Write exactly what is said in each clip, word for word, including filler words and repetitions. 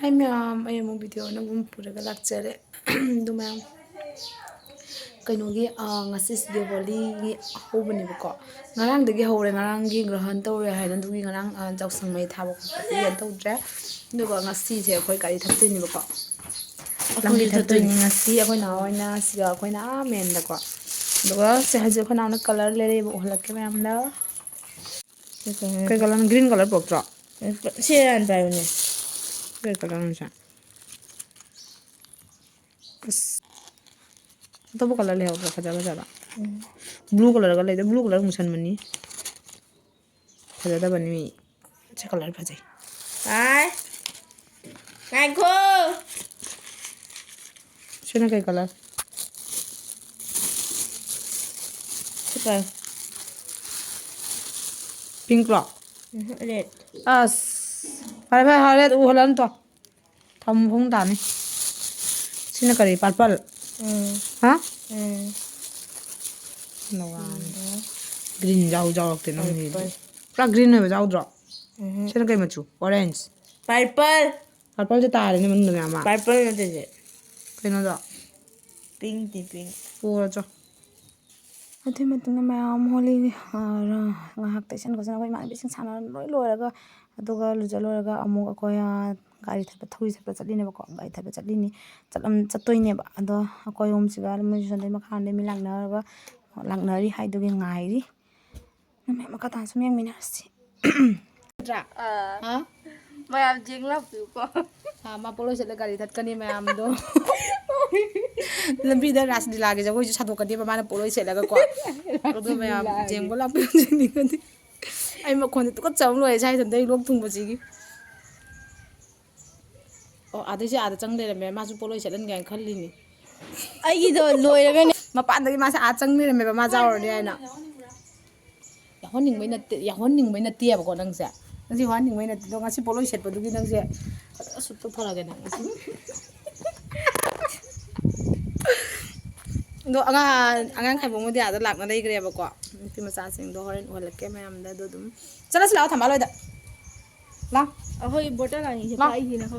ꯍꯥꯏ ꯃꯌꯥꯝ, ꯑꯩ ꯑꯃꯨꯛ ꯚꯤꯗꯤꯑꯣ ꯑꯅꯧꯕ ꯑꯃ ꯄꯨꯔꯒ ꯂꯥꯛꯆꯔꯦ꯫ ꯑꯗꯨ ꯃꯌꯥꯝ, ꯀꯩꯅꯣꯒꯤ, ꯑ, ꯉꯁꯤꯁꯤꯗꯤ ꯍꯣꯂꯤꯒꯤ ꯍꯧꯕꯅꯦꯕꯀꯣ꯫ ꯉꯔꯥꯡꯗꯒꯤ ꯍꯧꯔꯦ, ꯉꯔꯥꯡꯒꯤ ꯒ꯭ꯔꯍꯟ ꯇꯧꯔꯦ ꯍꯥꯏꯅ, ꯑꯗꯨꯒꯤ ꯉꯔꯥꯡ, ꯑ, ꯌꯥꯎꯁꯪ ꯃꯩ ꯊꯥꯕ ꯈꯣꯠꯄꯗꯤ ꯀꯩꯝ ꯇꯧꯗ꯭ꯔꯦ꯫ ꯑꯗꯨꯒ ꯉꯁꯤꯁꯦ ꯑꯩꯈꯣꯏ ꯒꯥꯔꯤ ꯊꯛꯇꯣꯏꯅꯦꯕꯀꯣ꯫ ꯑꯩꯈꯣꯏ ꯂꯝꯕꯤ ꯊꯛꯇꯣꯏꯅꯦ ꯊꯛꯇꯣꯏꯅꯦ꯫ ꯉꯁꯤ ꯑꯩꯈꯣꯏ ꯅꯍꯥ ꯍꯣꯏꯅ ꯁꯤꯒ ꯑꯩꯈꯣꯏꯅ ꯑꯥ ꯃꯦꯟꯗꯀꯣ꯫ ꯑꯗꯨꯒ ꯁꯦ ꯍꯧꯖꯤꯛ ꯑꯩꯈꯣꯏ ꯅꯍꯥ ꯍꯣꯏꯅ ꯀꯂꯔ ꯂꯩꯔꯛꯑꯦꯕ, ꯎꯍꯜꯂꯛꯀꯦ ꯃꯌꯥꯝꯗ꯫ ꯀꯩ ꯀꯂꯔ? Green colour ꯄꯨꯔꯛꯇ꯭ꯔꯣ? ꯁꯤ ꯍꯥꯟꯅ ꯄꯥꯏꯌꯨꯅꯦ꯫ ꯀꯩ ꯀꯂꯔꯅꯣ ꯁꯦ? ꯑꯁ, ꯑꯇꯣꯞꯄ ꯀꯂꯔ ꯂꯩꯍꯧꯗ꯭ꯔꯣ ꯐꯖ ꯐꯖꯕ? ꯎꯝ꯫ ꯕ꯭ꯂꯨ ꯀꯂꯔꯒ ꯂꯩꯗ, ꯕ꯭ꯂꯨ ꯀꯂꯔ ꯃꯨꯁꯟꯕꯅꯤ꯫ ꯐꯖꯗꯕꯅꯤ ꯃꯤ꯫ ꯁꯤ ꯀꯂꯔ ꯐꯖꯩ꯫ ꯑꯥꯏ꯫ ꯉꯥꯏꯈꯣ꯫ ꯁꯤꯅ ꯀꯩ ꯀꯂꯔ? ꯁꯤ ꯀꯂꯔ꯫ ꯄꯤꯡꯛꯂꯣ? ꯎꯝ, ꯔꯦꯗ꯫ ꯑꯁ꯫ ꯐꯔꯦ, ꯐꯔꯦ, ꯐꯔꯦ, ꯔꯦꯗ ꯎꯍꯜꯂꯅꯨ ꯇꯣ꯫ ꯊꯝꯃꯨ ꯐꯃꯨꯡ ꯇꯥꯅꯤ꯫ ꯁꯤꯅ ꯀꯔꯤ? ꯄꯔꯄꯜ? ꯎꯝ꯫ ꯍꯥ? ꯎꯝ꯫ ꯅꯋꯥꯅꯤ꯫ ꯎꯝ꯫ ꯒ꯭ꯔꯤꯟ ꯌꯥꯎ ꯌꯥꯎꯔꯛꯇꯦ ꯅꯪꯒꯤꯗꯤ꯫ ꯄꯔꯄꯜ꯫ ꯄꯨꯔꯥ ꯒ꯭ꯔꯤꯟ ꯑꯣꯏꯕ ꯌꯥꯎꯗ꯭ꯔꯣ? ꯎꯝ꯫ ꯁꯤꯅ ꯀꯩ ꯃꯆꯨ? ꯑꯣꯔꯦꯟꯖ꯫ ꯄꯔꯄꯜ꯫ ꯄꯔꯄꯜꯁꯦ ꯇꯥꯔꯦꯅꯦ ꯃꯅꯨꯡꯗ ꯃꯌꯥꯝ ꯑꯃ꯫ ꯄꯔꯄꯜ ꯅꯠꯇꯦ ꯁꯦ꯫ ꯀꯩꯅꯣꯗꯣ? ꯄꯤꯡꯛꯅꯤ, ꯄꯤꯡꯛ꯫ ꯄꯨꯔꯣ ꯆꯣ꯫ ꯑꯗꯨꯒꯤ ꯃꯇꯨꯡꯗ ꯃꯌꯥꯝ ꯍꯣꯂꯤ, ꯑ, ꯉꯥꯏꯍꯥꯛ ꯇꯩꯁꯟ ꯈꯣꯠꯆꯟ ꯑꯩꯈꯣꯏ ꯏꯃꯥꯟꯅꯕꯤꯁꯤꯡ ꯁꯥꯟꯅ ꯂꯣꯏ ꯂꯣꯏꯔꯒ, ꯑꯗꯨꯒ ꯂꯨꯖ ꯂꯣꯏꯔꯒ ꯑꯃꯨꯛ ꯑꯩꯈꯣꯏ, ꯑ, ꯒꯥꯔꯤ ꯊꯠꯄ, ꯊꯧꯔꯤ ꯊꯠꯄ ꯆꯠꯂꯤꯅꯦꯕꯀꯣ꯫ ꯒꯥꯔꯤ ꯊꯠꯄ ꯆꯠꯂꯤꯅꯤ, ꯆꯠꯂꯝ-, ꯆꯠꯇꯣꯏꯅꯦꯕ꯫ ꯑꯗꯣ ꯑꯩꯈꯣꯏ ꯑꯍꯨꯝꯁꯤꯒ ꯃꯣꯏꯁꯨ ꯁꯣꯝꯗꯩ ꯃꯈꯥꯔꯣꯝꯗꯩ ꯃꯤ ꯂꯥꯛꯅꯔꯒ, ꯂꯥꯛꯅꯔꯤ ꯍꯥꯏꯗꯨꯒꯤ ꯉꯥꯏꯔꯤ꯫ ꯅꯪ ꯃꯌꯥꯝ ꯃꯈꯥ ꯇꯥꯅ ꯁꯨꯝ ꯌꯦꯡꯃꯤꯟꯅꯔꯁꯤ꯫ ꯅꯠꯇ꯭ꯔꯥ? ꯑꯥ꯫ ꯍꯥ? ꯃꯌꯥꯝ ꯌꯦꯡ ꯂꯥꯛꯄꯤꯌꯨꯀꯣ꯫ ꯑꯥ, ꯃꯥ ꯄꯣꯠꯂꯣꯏ ꯁꯦꯠꯂ ꯒꯥꯔꯤ ꯊꯠꯀꯅꯤ ꯃꯌꯥꯝꯗꯣ꯫ ꯂꯝꯕꯤꯗ ꯔꯥꯁ ꯂꯤꯂꯥꯒꯤ ꯖꯒꯣꯏꯁꯨ ꯁꯥꯗꯣꯛꯀꯅꯦꯕ ꯃꯥꯅ ꯄꯣꯠꯂꯣꯏ ꯁꯦꯠꯂꯒꯀꯣ꯫ ꯑꯗꯨ ꯃꯌꯥꯝ ꯂꯤꯂꯥꯒꯤ꯫ ꯌꯦꯡꯕ ꯂꯥꯛꯄꯤꯌꯨ, ꯌꯦꯡꯅꯤꯡꯉꯗꯤ꯫ ꯑꯩ ꯃꯈꯣꯟꯁꯦ ꯇꯨꯀꯠꯆꯕ ꯂꯣꯏꯔꯦ ꯁ꯭ꯋꯥꯏ ꯏꯊꯟꯇ ꯑꯩ ꯂꯣꯛ ꯊꯨꯡꯕꯁꯤꯒꯤ꯫ ꯑꯣ, ꯑꯥꯗꯩꯁꯦ ꯑꯥꯗ ꯆꯪ ꯂꯩꯔꯝꯃꯦ꯫ ꯃꯥꯁꯨ ꯄꯣꯠꯂꯣꯏ ꯁꯦꯠꯍꯟꯒꯦ ꯍꯥꯏꯅ ꯈꯜꯂꯤꯅꯤ꯫ ꯑꯩꯒꯤꯗꯣ ꯂꯣꯏꯔꯒꯅꯦ꯫ ꯃꯄꯥꯟꯗꯒꯤ ꯃꯥꯁꯦ ꯑꯥ ꯆꯪ ꯂꯩꯔꯝꯃꯦꯕ, ꯃꯥ ꯌꯥꯎꯔꯅꯤ ꯍꯥꯏꯅ꯫ ꯌꯥꯎꯍꯟꯅꯤꯡꯕꯩ ꯅꯠꯇꯦ, ꯌꯥꯎꯍꯟꯅꯤꯡꯕꯩ ꯅꯠꯇꯦꯕꯀꯣ ꯅꯪꯁꯦ꯫ ꯉꯁꯤ ꯌꯥꯎꯍꯟꯅꯤꯡꯕꯩ ꯅꯠꯇꯦ꯫ ꯑꯗꯣ ꯉꯁꯤ ꯄꯣꯠꯂꯣꯏ ꯁꯦꯠꯄꯗꯨꯒꯤ ꯅꯪꯁꯦ ꯐꯖꯅ ꯁꯨꯠꯇꯣ ꯐꯔꯒꯦ ꯅꯪ ꯉꯁꯤ꯫ ꯑꯗꯣ ꯑꯉꯥꯡ, ꯑꯉꯥꯡ ꯈꯥꯏꯕꯣꯡꯕꯨꯗꯤ ꯑꯥꯗ ꯂꯥꯛꯅ ꯂꯩꯈ꯭ꯔꯦꯕꯀꯣ꯫ ꯅꯨꯄꯤ ꯃꯆꯥꯁꯤꯡꯗꯣ ꯍꯣꯔꯦꯟ ꯎꯍꯜꯂꯛꯀꯦ ꯃꯌꯥꯝꯗ꯫ ꯑꯗꯣ ꯑꯗꯨꯝ ꯆꯠꯂꯁꯤ ꯂꯥꯛꯑꯣ, ꯊꯝꯕꯥꯜ ꯍꯣꯏꯗ꯫ ꯂꯥꯛ꯫ ꯑꯩꯈꯣꯏ ꯕꯣꯇꯜ ꯑꯅꯤꯁꯦ ꯂꯥꯛ꯫ ꯄꯥꯏꯈꯤꯅꯀꯣ꯫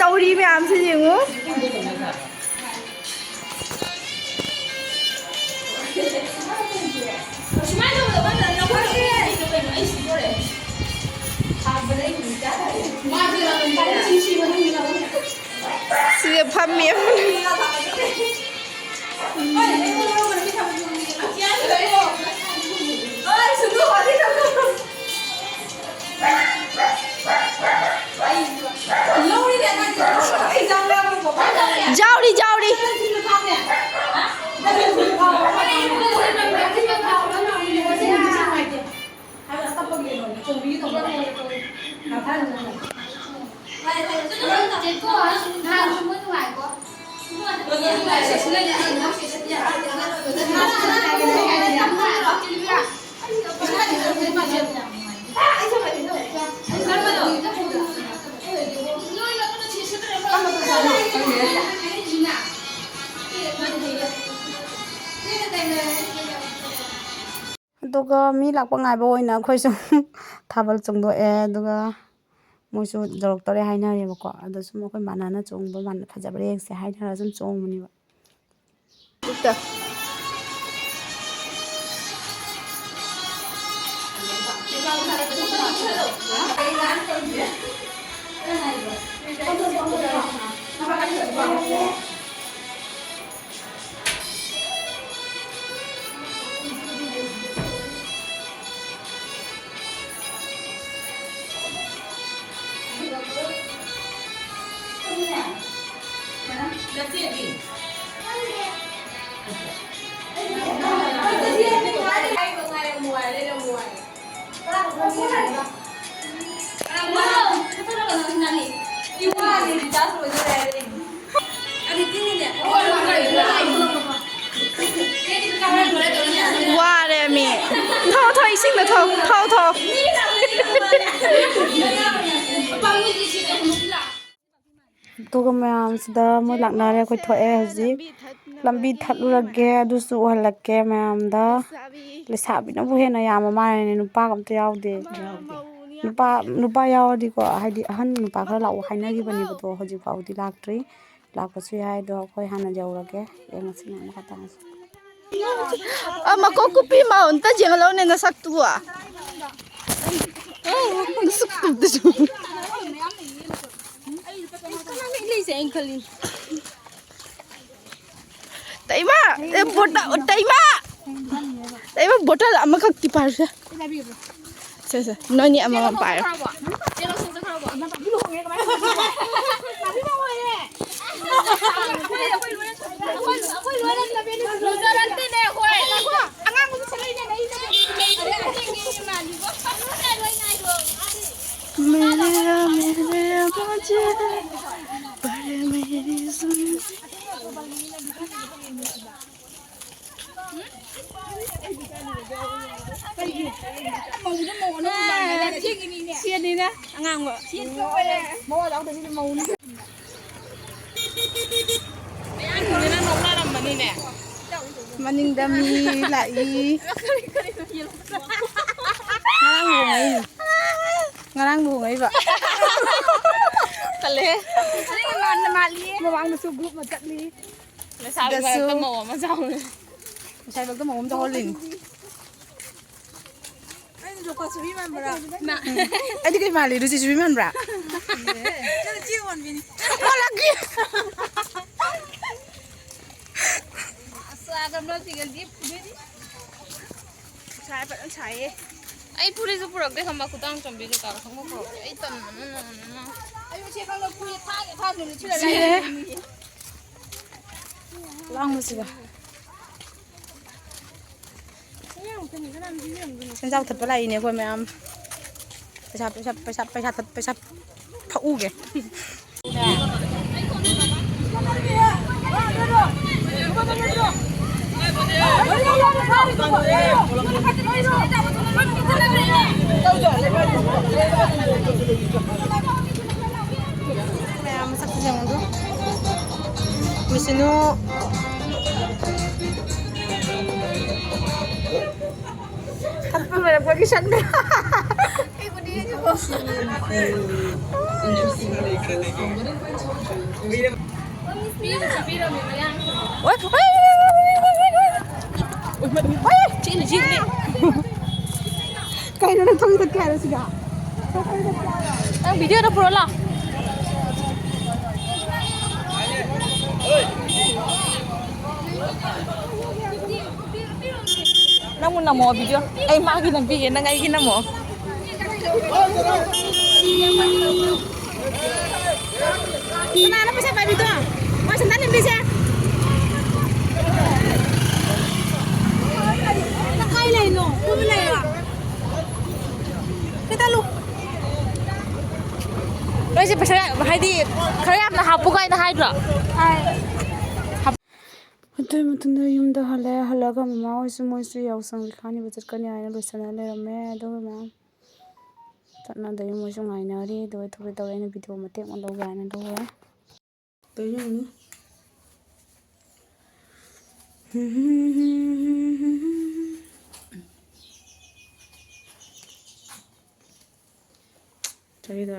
ꯇꯧꯔꯤ ꯃꯌꯥꯝꯁꯦ ꯌꯦꯡꯉꯨ꯫ ꯁꯤꯗ ꯐꯝꯃꯤ꯫ ꯌꯥꯎꯔꯤ, ꯌꯥꯎꯔꯤ꯫ ꯑꯗꯨꯒ ꯃꯤ ꯂꯥꯛꯄ ꯉꯥꯏꯕ ꯑꯣꯏꯅ ꯑꯩꯈꯣꯏꯁꯨ ꯊꯥꯕꯜ ꯆꯣꯡꯗꯣꯛꯑꯦ꯫ ꯑꯗꯨꯒ ꯃꯣꯏꯁꯨ ꯌꯧꯔꯛꯇꯧꯔꯦ ꯍꯥꯏꯅꯔꯦꯕꯀꯣ꯫ ꯑꯗꯣ ꯁꯨꯝ ꯑꯩꯈꯣꯏ ꯃꯥꯟꯅꯅ ꯆꯣꯡꯕ ꯃꯥꯟꯅ ꯐꯖꯕ꯭ꯔꯥ ꯌꯦꯡꯁꯦ ꯍꯥꯏꯅꯔ ꯁꯨꯝ ꯆꯣꯡꯕꯅꯦꯕ꯫ ꯋꯥꯔꯦ ꯃꯤ꯫ ꯊꯥꯎ, ꯊꯥꯎ, ꯏꯁꯤꯡꯗ ꯊꯥꯎ, ꯊꯥꯎ, ꯊꯥꯎ꯫ ꯑꯗꯨꯒ ꯃꯌꯥꯝꯁꯤꯗ ꯃꯣꯏ ꯂꯥꯛꯅꯔꯦ꯫ ꯑꯩꯈꯣꯏ ꯊꯣꯛꯑꯦ ꯍꯧꯖꯤꯛ꯫ ꯂꯝꯕꯤ ꯊꯠꯂꯨꯔꯒꯦ, ꯑꯗꯨꯁꯨ ꯎꯍꯜꯂꯛꯀꯦ ꯃꯌꯥꯝꯗ꯫ ꯂꯩꯁꯥꯕꯤꯅꯕꯨ ꯍꯦꯟꯅ ꯌꯥꯝꯕ ꯃꯥꯜꯂꯦꯅꯦ, ꯅꯨꯄꯥꯒ ꯑꯝꯇ ꯌꯥꯎꯗꯦ꯫ ꯅꯨꯄꯥ ꯅꯨꯄꯥ ꯌꯥꯎꯔꯗꯤꯀꯣ, ꯍꯥꯏꯗꯤ ꯑꯍꯟ ꯅꯨꯄꯥ ꯈꯔ ꯂꯥꯛꯑꯣ ꯍꯥꯏꯅꯈꯤꯕꯅꯦꯕꯗꯣ, ꯍꯧꯖꯤꯛ ꯐꯥꯎꯗꯤ ꯂꯥꯛꯇ꯭ꯔꯤ꯫ ꯂꯥꯛꯄꯁꯨ ꯌꯥꯏ, ꯑꯗꯣ ꯑꯩꯈꯣꯏ ꯍꯥꯟꯅ ꯌꯧꯔꯒꯦ꯫ ꯌꯦꯡꯉꯁꯤ ꯃꯌꯥꯝ ꯃꯈꯥ ꯇꯥꯅꯁꯤ꯫ ꯑ, ꯃꯀꯣꯛ ꯀꯨꯞꯄꯤ ꯑꯃ ꯑꯝꯇ ꯌꯦꯡꯍꯜꯂꯧꯅꯦ ꯅꯁꯛꯇꯨꯕꯣ꯫ ꯅꯁꯛꯇꯨꯕꯨ꯫ ꯇꯩꯃ! ꯑꯦ, ꯕꯣꯇ-, ꯇꯩꯃ! ꯇꯩꯃ, ꯕꯣꯇꯜ ꯑꯃꯈꯛꯇꯤ ꯄꯥꯏꯔꯨꯁꯦ꯫ ꯁꯦ, ꯁꯦ, ꯅꯣꯏꯅꯤ ꯑꯃꯃꯝ ꯄꯥꯏꯔꯣ꯫ मेरा, मेरा मुझे, बड़े मेरी सुन। ꯁꯤꯅꯤꯅ ꯑꯉꯥꯡꯕ꯫ ꯃꯅꯤꯡꯗ ꯃꯤ ꯂꯥꯛꯏ꯫ ꯉꯔꯥꯡ ꯂꯨꯍꯣꯡꯉꯛꯏꯅꯤ꯫ ꯉꯔꯥꯡ ꯂꯨꯍꯣꯡꯉꯛꯏꯕ꯫ ꯇꯜꯂꯦꯍꯦ꯫ ꯃꯃꯥꯡꯗꯁꯨ group ꯑꯃ ꯆꯠꯂꯤ꯫ ꯂꯩꯁꯥꯕꯤ ꯃꯔꯛꯇ ꯃꯧ ꯑꯃ ꯆꯥꯎꯔꯦ꯫ ꯂꯩꯁꯥꯕꯤ ꯃꯔꯛꯇ ꯃꯧ ꯑꯃ ꯆꯥꯎꯍꯜꯂꯤꯅꯤ꯫ ꯑꯩꯅ ꯖꯣꯀꯔ ꯁꯨꯕꯤ ꯃꯥꯟꯕ꯭ꯔꯥ? ꯎꯝ꯫ ꯑꯩꯗꯤ ꯀꯩ ꯃꯥꯜꯂꯤ? ꯔꯨꯆꯤ ꯁꯨꯕꯤ ꯃꯥꯟꯕ꯭ꯔꯥ? ꯅꯪ ꯆꯦ ꯑꯣꯟꯕꯤꯅꯤ꯫ ꯑꯣꯜꯂꯛꯀꯦ꯫ ꯑꯁ, ꯑꯥꯗ ꯅꯣꯏ ꯆꯤꯡꯒꯜꯗꯤ ꯐꯨꯗꯣꯏꯅꯤ꯫ ꯁꯥꯏ ꯐꯖꯅ ꯁꯥꯏꯌꯦ꯫ ꯑꯩ ꯐꯨꯔꯤꯠꯁꯨ ꯄꯨꯔꯛꯇꯦ ꯈꯪꯕ, ꯈꯨꯗꯥꯡ ꯆꯣꯝꯕꯤ ꯀꯩꯀꯥꯒ ꯈꯪꯕ ꯄꯨꯔꯛꯇꯦ꯫ ꯑꯩ ꯇꯟꯕꯅ ꯅꯣꯡꯃ ꯅꯣꯡꯃ꯫ ꯑꯩꯁꯨ ꯁꯦ ꯈꯪꯗꯦ, ꯐꯨꯔꯤꯠ ꯊꯥꯒꯦ ꯊꯥꯗ꯭ꯔꯤꯕꯅꯤ ꯁꯤꯗ ꯁꯤꯔꯦ꯫ ꯂꯩꯔꯤꯅꯤ꯫ ꯂꯥꯡꯕꯁꯤꯒ꯫ ꯁꯦꯟꯖꯥꯎ ꯊꯠꯄ ꯂꯥꯛꯏꯅꯦ ꯑꯩꯈꯣꯏ ꯃꯌꯥꯝ꯫ ꯄꯩꯁꯥ, ꯄꯩꯁꯥ, ꯄꯩꯁꯥ, ꯄꯩꯁꯥ ꯊꯠ-, ꯄꯩꯁꯥ ꯊꯛꯎꯒꯦ꯫ ꯃꯌꯥꯝ ꯃꯁꯛꯁꯦ ꯌꯦꯡꯉꯨꯗꯨ꯫ ꯃꯤꯁꯤꯅꯨ꯫ ꯊꯛꯄ ꯂꯣꯏꯔꯛꯄꯒꯤ ꯁꯛꯅꯦ꯫ ꯑꯩꯕꯨꯗꯤ ꯀꯩꯅꯣ ꯅꯪ ꯊꯣꯡ ꯆꯠꯀꯦ ꯍꯥꯏꯔꯣ ꯁꯤꯗ? ꯅꯪ ꯚꯤꯗꯤꯑꯣꯗ ꯄꯨꯔꯛꯑꯣ ꯂꯥꯎ꯫ ꯅꯪꯕꯨ ꯅꯝꯃꯣ ꯚꯤꯗꯤꯑꯣ꯫ ꯑꯩ ꯃꯥꯒꯤ ꯅꯝꯕꯤꯒꯦ, ꯅꯪ ꯑꯩꯒꯤ ꯅꯝꯃꯣ꯫ ꯀꯅꯥꯅꯣ ꯄꯩꯁꯥ ꯄꯥꯏꯕꯤꯗꯣ? ꯃꯥ ꯁꯟꯗꯥ ꯂꯝꯕꯤꯁꯦ꯫ ꯅꯪ ꯀꯥꯏ ꯂꯩꯅꯣ? ꯀꯣꯏꯕ ꯂꯩꯔꯣ? ꯀꯩꯗꯧꯂꯨ? ꯅꯣꯏꯁꯦ ꯄꯩꯁꯥ ꯍꯥꯏꯗꯤ ꯈꯔ ꯌꯥꯝꯅ ꯍꯥꯞꯄꯨ ꯀꯥꯏꯅ ꯍꯥꯏꯗ꯭ꯔꯣ? ꯍꯥꯏ꯫ ꯑꯗꯨꯒꯤ ꯃꯇꯨꯡꯗ ꯌꯨꯝꯗ ꯍꯜꯂꯦ꯫ ꯍꯜꯂꯒ ꯃꯃꯥ ꯍꯣꯏꯁꯨ ꯃꯣꯏꯁꯨ ꯌꯥꯎꯁꯪ ꯈꯥꯅꯤꯕ ꯆꯠꯀꯅꯤ ꯍꯥꯏꯅ ꯂꯣꯏꯁꯤꯟꯅ ꯂꯩꯔꯝꯃꯦ꯫ ꯑꯗꯨꯒ ꯃꯌꯥꯝ ꯆꯠꯅꯗꯣꯏ ꯃꯣꯏꯁꯨ ꯉꯥꯏꯅꯔꯤ꯫ ꯑꯗꯨꯒ ꯊꯣꯛꯀꯦ ꯇꯧꯔꯦ꯫ ꯑꯩꯅ ꯚꯤꯗꯤꯑꯣ ꯃꯇꯦꯛ ꯑꯃ ꯂꯧꯒꯦ ꯍꯥꯏꯅ ꯂꯧꯔꯦ꯫ ꯀꯩꯅꯣ ꯌꯦꯡꯉꯨꯅꯦ꯫ ꯆꯍꯤꯗ